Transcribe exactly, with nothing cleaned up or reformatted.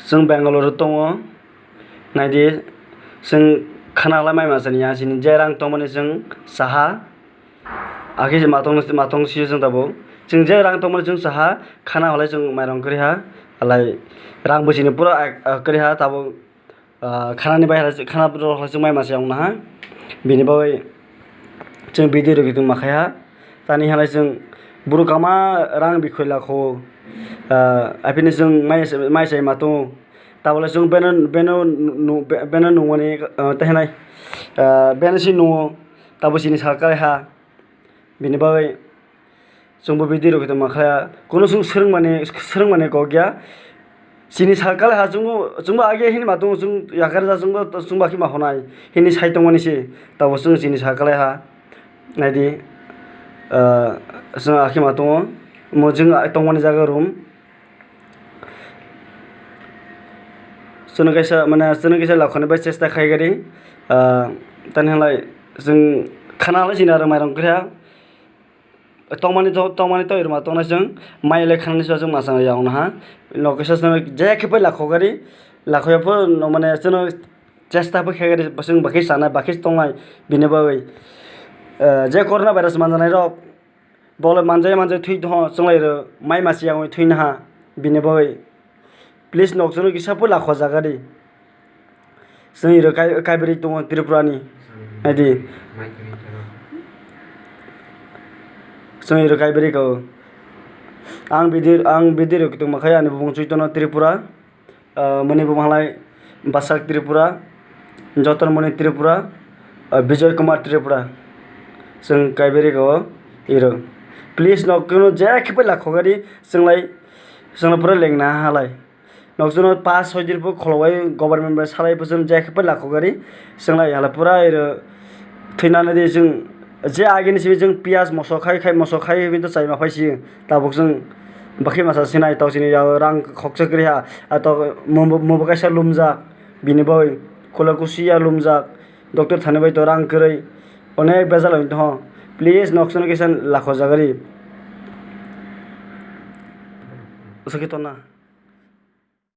Chwng Bangalore o tongo, naidi, chwng khana halai mai masa ni ya, chini je rang tongmani chwng saha, akhe je matwng, matwng sio chwng tabuk. Chwng je rang tongmani chwng saha, khana halai chwng mairang kwrwi ha, halai rang bo chini pura, ah, kwrwi ha tabuk. Ah, khanani bai halai, khana rok halai chwng mai masa ya wngna ha. Bini bagwi chwng video rok tongma khai ha. Tani halai chwng buru kama rang bikhoi lakho. Ah, aphini chwng mai, mai sai ma tongo. Tabole chwng beno, beno nu-, nu-, be-, beno nungmani, ah, tehnai. Ah, beno si nungo. Tabo chini saka ha. Bini bagwi chwngbo bidi rok tongma khlaiya. Kunu chwng swrwngmani, swrwngmani kok ya. Chini sakal ha chwngbo, chwngbo age hini ma tongo, chwng yakar ja chwngbo, chwngbo akhe ma honai. Hini sai tongmani se. Tabo chwng chini sakal ha. Naidi, ah, chwng akhe ma tongo. Mo chwng tongmani jaga room. Chwng kaisa, mane, chwng kaisa lakhoni bai chesta khai gari. Ah, tani halai chwng khana halai chini aro mairang kwrwi ha. Tongmani to-, tongmani to irma tongna chwng mai le khanani chwng masa ya wngna ha. Location chwng je khe pai lakho gari, lakho ya pho no mane chwng chesta pho khe gari chwng bakhe sana bakhe tongnai bini bagwi. Eh, je corona virus manjanai rok bole manjai manjai thwi tong chwng lai ro mai masi ya wngwi thwi na ha bini bagwi. Please, nok chwngno kisa pho lakho jaga di. Chwng iro kai-, kaibri tongo Tripura ni. Naidi. Chwng iro kaibri ko. Ang bidi, ang bidi rok tongma khai ani bumung Chuitono Tripura. Ah, mani bumung halai Basak Tripura. Joton Moni Tripura, ah, Bijoy Kumar Tripura. Chwng kaiberi go iro. Please, nok kuno je khe pai lakho gari, chwng lai, chwng lai pura lengna halai. Nok chwngno pas soi dir pho kholo bai government bai salai pho chwng je khe pai lakho gari, chwng lai halai pura iro thwina nai di chwng je agini simi chwng piyaj moso khai khai moso khai hinwi to chai ma phai si. Tabuk chwng bakhe masa sinai tok chini ya rang khoksa kwrwi ha, a tok mubo, mubo kaisa lumjak, bini bagwi khula kusi ya lumjak, doctor thani bai to rang kwrwi, onek bejal oi tongo. Please, nok chwngno kisa lakho jagari. Aswk khe tonna.